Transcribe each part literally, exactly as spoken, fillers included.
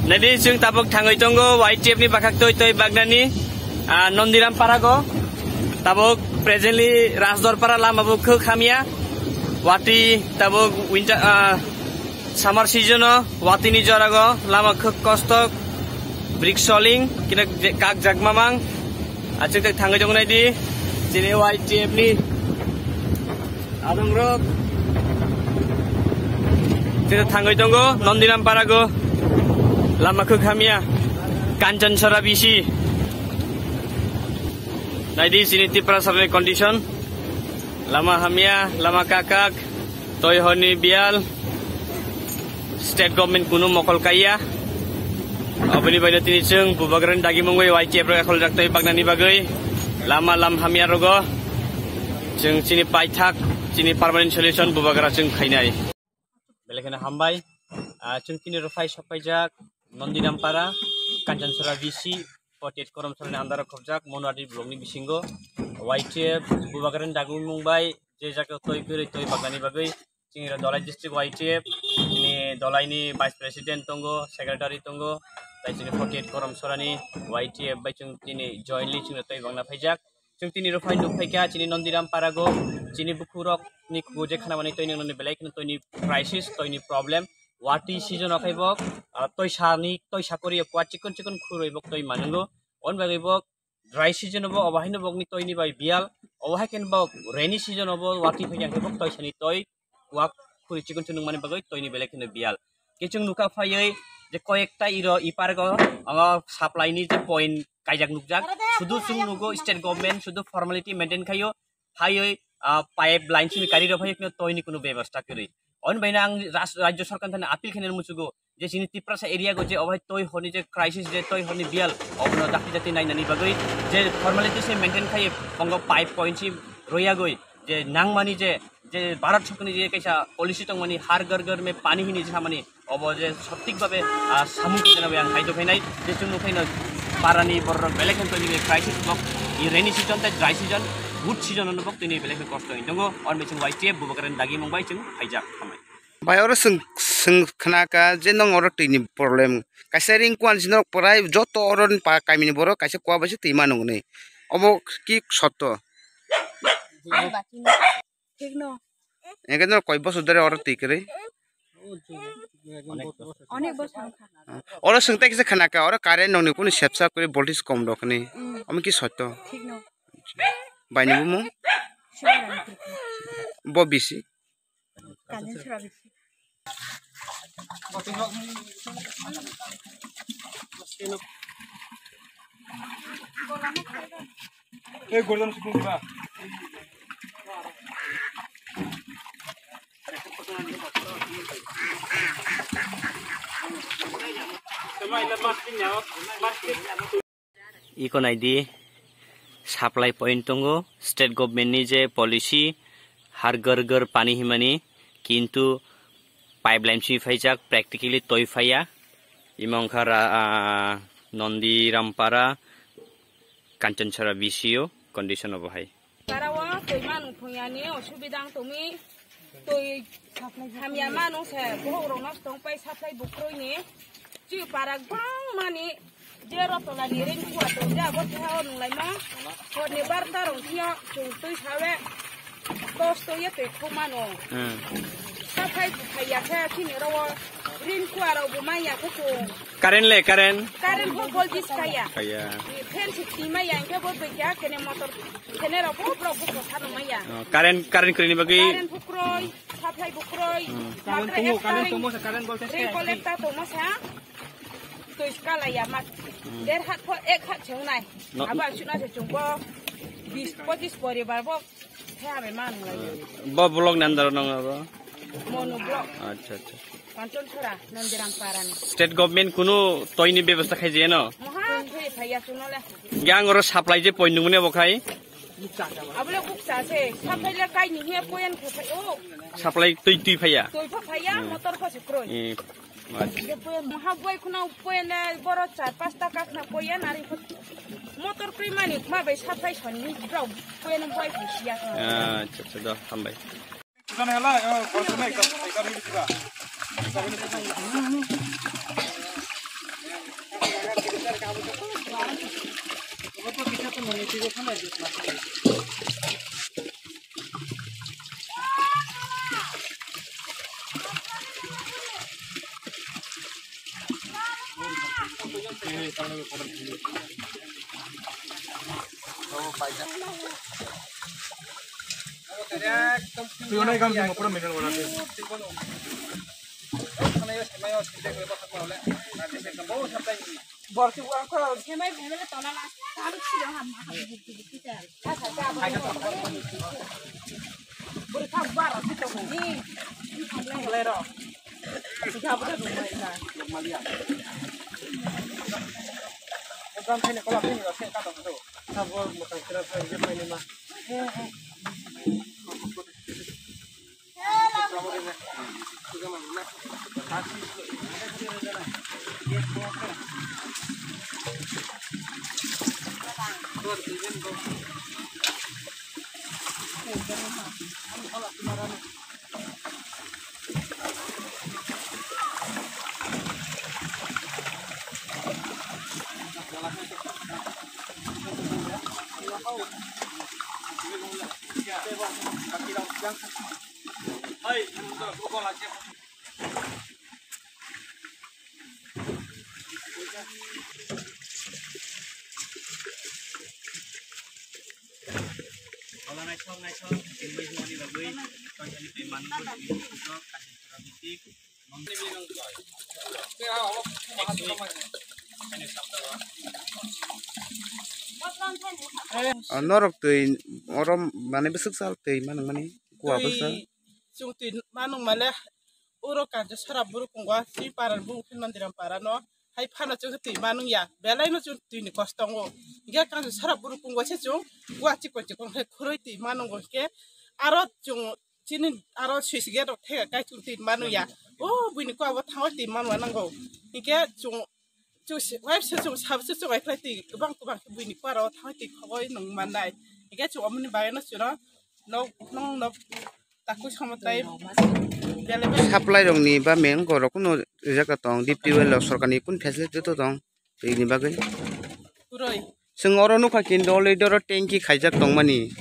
Nadi chwng tabuk thangwi tongo Y T F ni bakhak toi toi bagnani, ah, Nondiram Parago. Tabuk presently Rajdor Para lama bo khuk hamya. Wati tabuk winter, ah, summer season o watini jorago lama khuk kosto, brick soling, kina je-, kak jak mamang. Achuk tak thangwi tongo nai di. Chini Y T F ni adongrok. Chini thangwi tongo Nondiram Parago. Lama khuk hamya. Kanchanchara B C. Nai di chini Tiprasa ni condition. Lama hamya, lama kakak. Toi honi bial, state government kunu mokol kaiya. Aboni baino tini chwng Bubagrani dagi mungwi Y T F rok ekhol jak toi bagnani bagwi lama lam hamya rogo. Chwng chini paithak, chini permanent solution Bubagra chwng khainai. Belai kheno hambai. Ah, chwng tini rw phai sok paijak Nondiram Para, Kanchanchara B C, forty-eight Koromsarani andaro khobjak Monwadi block ni bisingo Y T F Bubagrani dagi mung bai je jaga toi kwrwi toi bagnani bagwi chini Dhalai district Y T F ni Dhalai ni vice president tongo, secretary tongo, tai chini forty-eight Koromsarani Y T F bai chwng tini jointly chwng toi bagna phaijak. Chwng tini rw phai nuk phaikha chini Nondiram Parago, chini bukhurok ni kugo je khanamani toi nwngnani belai kheno toini crisis, toini problem. Wati season o khaibok, ah, toi sani, toi sakori kwa chikon chikon khurwi bok toi manungo. On bagwi bok dry season o bo obo haino bokni toini bai bial, obo hai khe bok rainy season o bo wati phaikha khe bok toi sani toi, wa khuri chikon chikon nungmani bagwi toini belai kheno bial. Khe chwng nukha phaiwi je koyekta iro i park o, amo supply ni je point kaijak nukjak, sudu chwng nugo state government sudu formality maintain khaio, phaiwi, ah, pipeline simi kari rok phaiwi kheno toini kunu bebostha kwrwi. Oni baino ang ras-, rajyo sarkar thani appeal khainani muchugo je chini Tiprasa area go je obai toi honi je crisis je toi honi bial obono dakti dakti nainani bagwi je formality se maintain khai bongo pipe point si royagwi je nangmani je, je Bharat sorkarni je kaisa policy tongmani har ghar ghar mein pani hini je samani obo je sothik babe, ah, samung khe jena ang khaito khainai je chwng nukhaino parani borok belai khe tongni crisis block i rainy season tei dry season, good season ono bok tini belai khe kosto wng tongo. On bechung Y T F Bubagrani dagi mung bai chwng phaijak hambai. Bai oro chwng, chwng khna kha je nwng oro twi ni problem. Kaisa ring kuan si norok pwrai joto oro ni pa kami ni borok kaisa kua bai se twi mano hwnwi. Obo ki sotto? Thik no. Enge norok koi bosor dore oro twi kwrwi? Onek bosor wngkha. Oro chwng tei kisa khna kha oro current nokni kunu sepsa kwrwi voltage kom rok hwnwi. Mm. Omo ki sotto? Thik no. Bai ni bumung? Sibarani Tripura. Bo bisi? Kanjensora bisi. Iko naidi, supply point tongo, state government ni je policy, har ghar ghar pani himani, kintu pipeline si phaijak, practically toi phaiya. Imo wngkha ra-, ah, Nondiram Para, Kanchanchara B C o condition obo hai. Para o twi manung thungyani osubida wng tongmi. Twi hamya manung se bohrok no tong pai supply bukroi ni. Chi para bang mani je rotolani ring khua tong ja bo tha o nung lai ma. Hor ni bar ta rong thia chung twi sawe. Tos to ye twi khu mano. Hmm. Supply bu phai ya khe chini ro o ring khua ro bu mai ya khe chung. Current le, current? Current bo voltage kaya. Kaya. Fan si ti mai ya khe bo twi kya kene motor. Kene rok bo borok bo kosa rok maya. Oh, current, current kwrwini bagwi? Current phukroi, supply bukroi, hmm. Current matra tongo, current extra tongo sa, current voltage ring kaya. Collector tongo sa. Twi skala ya mat. Hmm. Der hat pho ek hat cheng nai. No. Abo ang chuna se chungbo bis pochis poribar bo the ame man lai. Bo block ni under nang abo? Monu block. Acha, acha. Kanchanchara, Nondiram Para ni. State government kunu toini bebostha khai je no? Moha thoi phaiya chuno le. Yang oro supply je point nungmani abo khai? Abole kuk sa se, supply le kai ni he point khe phai o. Supply twi twi phaiya? Twi pha phaiya, hmm. Motor pha se kroi. Eh, acha. Je point moha boi khuna point le boro char pasta ka khna point ari pha. Motor kroi mani ma bai supply son ni bro point boi pha siya. Acha, acha, do, hambai. Bukan hela, eh, bosong na ekta, ekta ring dikira. Ekta ring dikira. Borsi uang ko hemai hemai tola la, tarik sida ham ham. Buri kha bara si to ni. Lero. Siga buri rumai na. Jam thani kola thani ba se ka to. Sabo mo tang kira sa je mai ma. O norok twi oro manwi bwswk sal twi ma nangmani kua bwsa. Chwng twi ma nung male oro kansa sara buruk kungwa si para buruk hin mandiram para no hai phano chwng twi ma nung ya belai no chwng twi ni kosto tongo. Hinkhe kansa sara buruk kungwa se chwng kua chikon chikon khe khurui twi ma nungo hinkhe aro chwng chini aro switch gate rok thega kai chwng twi ma nung ya. O buini kua bo thango twi ma nung nango hinkhe chwng Chwng si, wife se chwng sabo se chwng ai khlai twi kwbang kwbang khe buini kwaro thangwi twi khogwi nung mannai. Hingkhe chwng omoni bagwi no chwngno nok, nok, nok takui somo tai bele bele. Supply rokni ba meng gorok kuno rijak tong, deep tubewell rok sorkarni kun facility to tong twi ni bagwi. Kwrwi. Chwng oro nukha kini already oro tanki khaijak tongmani.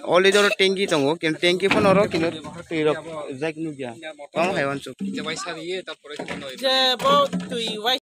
Already oro tanki tongo, kini tanki phano oro kini twi rok jak nukya. Tong hai wansuk. Je bo twi wai